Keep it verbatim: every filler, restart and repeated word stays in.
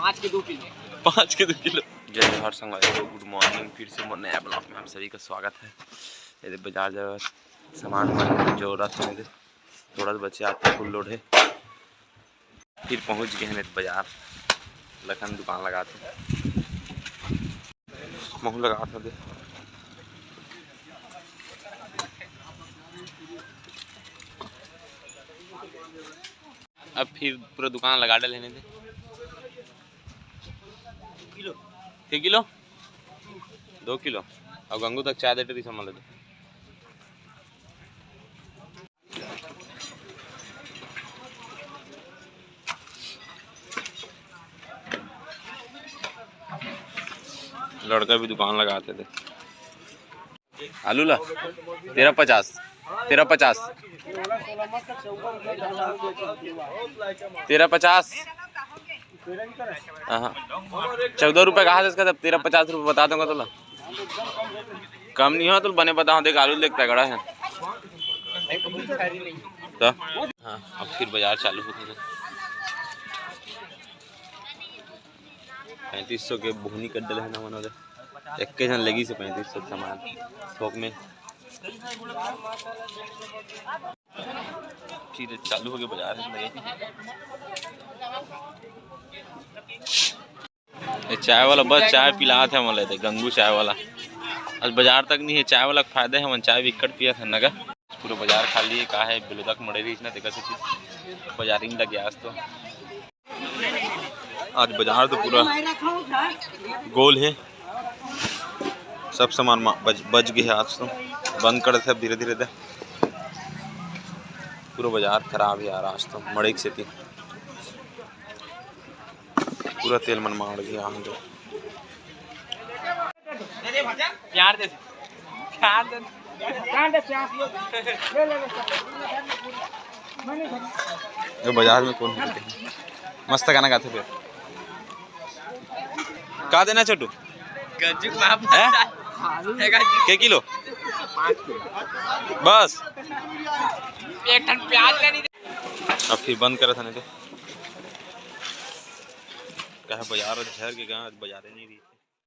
पाँच के दो किलो। जय जोहार संगवारी हो, गुड मॉर्निंग। फिर से मोर नया ब्लॉग में आप सभी का स्वागत है। ये दे बाजार जावे सामान वामान जोरत हे, थोड़ा सा बचे, आज फुल लोड है। फिर पहुंच गए हैं बाजार, लखन दुकान लगात हे, महू लगात हे दे। अब फिर पूरा दुकान लगा डले हे दे। के किलो? दो किलो। अब गंगू तक चाय दे टरी समझ ले। लड़का भी दुकान लगात हे दे। आलू ला तेरह पचास, तेरह पचास, तेरह पचास। हाँ, चौदह रुपये कहा था इसका, तब तेरह पचास रुपये बता दूंगा तोला। कम नहीं हो तो बने बताओ, देख आलू देख तगड़ा है। तो हाँ, अब फिर बाजार चालू हो गया। पैंतीस सौ के बोहनी कर डले हे ना, मन हो गए। एक के जन लगी से पैंतीस सौ सामान थोक में। फिर चालू हो गए बाजार लगे। ये चाय वाला बस चाय पिलात हे मोला, दे गंगू चाय वाला। आज बाजार तक नहीं है, चाय वाला के फायदा है, मन चाय बिक्कट पिया था नगा। पूरा बाजार खाली है, का है, बेलोदा के मड़ई रहिस ना, तेकर सेती बाजार ही नहीं लगे आज तो। आज बाजार तो पूरा गोल है, सब सामान मा बच, बच गए है आज तो। बंद कर देते अब धीरे धीरे दे। पूरा बाजार खराब है यार आज तो, मड़ई के सेती पूरा तेल मन मार गया हम तो। प्यार दे, प्यार दे। प्यार दे, प्यार। ले, ले, ले। ये बाजार में कौन है? मस्त गाना गाते फिर। का देना छोटू? गंजू बाप। हैं? है गंजू। के किलो? बस। एक टन प्याज लेनी। अब फिर बंद करा था नहीं तो। कहे बाजार झर के गए, आज बाजारे नहीं रही।